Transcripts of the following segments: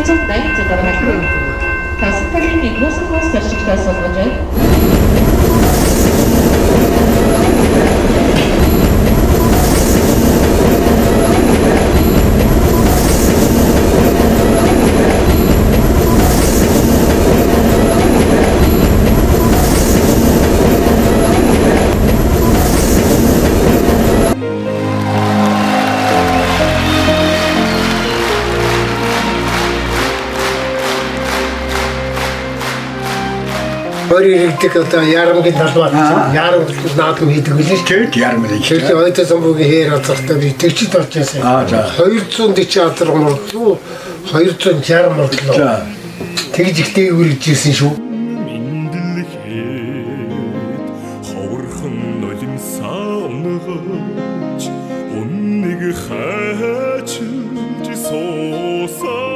1986 Kasımpaşa'nın Kosovos Beşiktaş olacak. Хоёр иргэдэг одоо ярамгийн талбай ярам наадам хийдэг билээ шүү. Тэгэд ярмал хийж. Тэр Ойтой самбуугийн хээр алзахтаа би тэгчд орж байсан. Аа, за. 240 алдраг мордлоо, 260 мордлоо. За. Тэгж их дээгүүр ижсэн шүү. Миндэлхэд ховорхон нулимсаа унгаж үннийг хайчилж суусан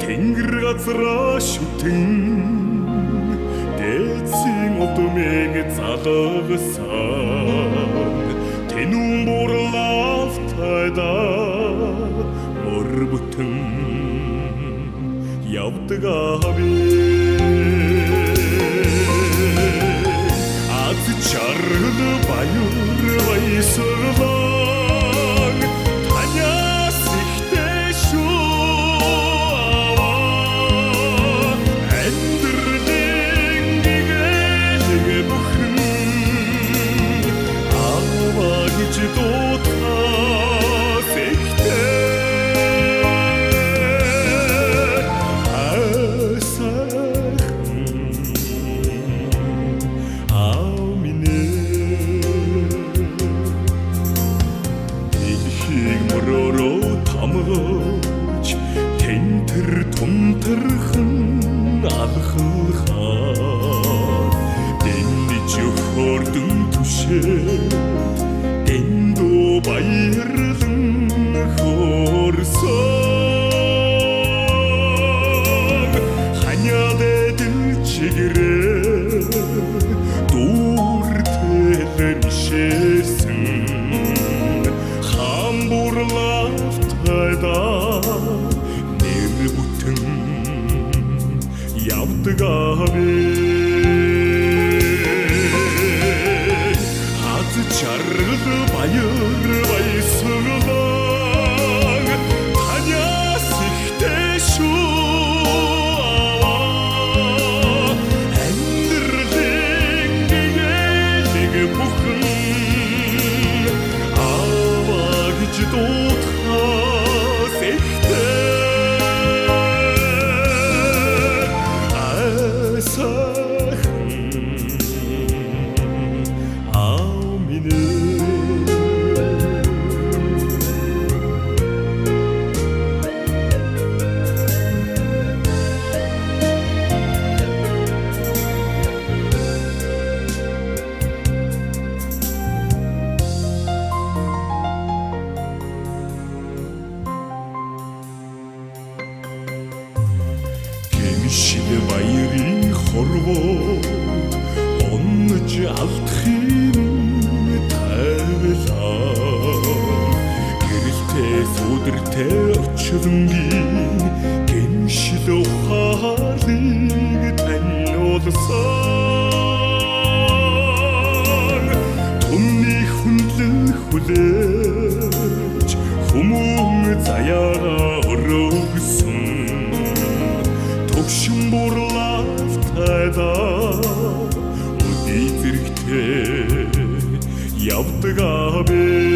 тэнгэр газраа шүтэн дээдсийн удмыг залгасан тэнүүн бурлавтайда мөр бүтэн явдаг аби аз чаргал баяр баясгалан танаас ихтэй шүү аваа амьдралын гэгээлэг бүхэн аваа гэж дуудахаас ихтэй айсайхан аав минь ээ. Дэлхийг мөрөөрөө тамгаж тэнтэр тунтархан алхалхаар дэнэж хөрдөн түшээд дэндүү баярлан хөрсөн ханиад эдэл чигэрээ дүүртэл мишээсэн хам бурлавтайда нэр бүтэн явдаг аби аз чаргал баяр баясгалан танаас ихтэй шүү аваа амьдралын гэгээлэг бүхэн аваа гэж дуудахаас ихтэй айсайхан аав минь ээ. Гэмшил баярын хорвоо онж алдах юм тавилаа гэрэлтэй сүдэртэй очлонгийн гэмшил ухаалыг таниулсан түмний хүндлэн хүлээж хүмүүн заяараа өргөсөн төгшин бурлавтайда өдий зэрэгтэй явдаг аби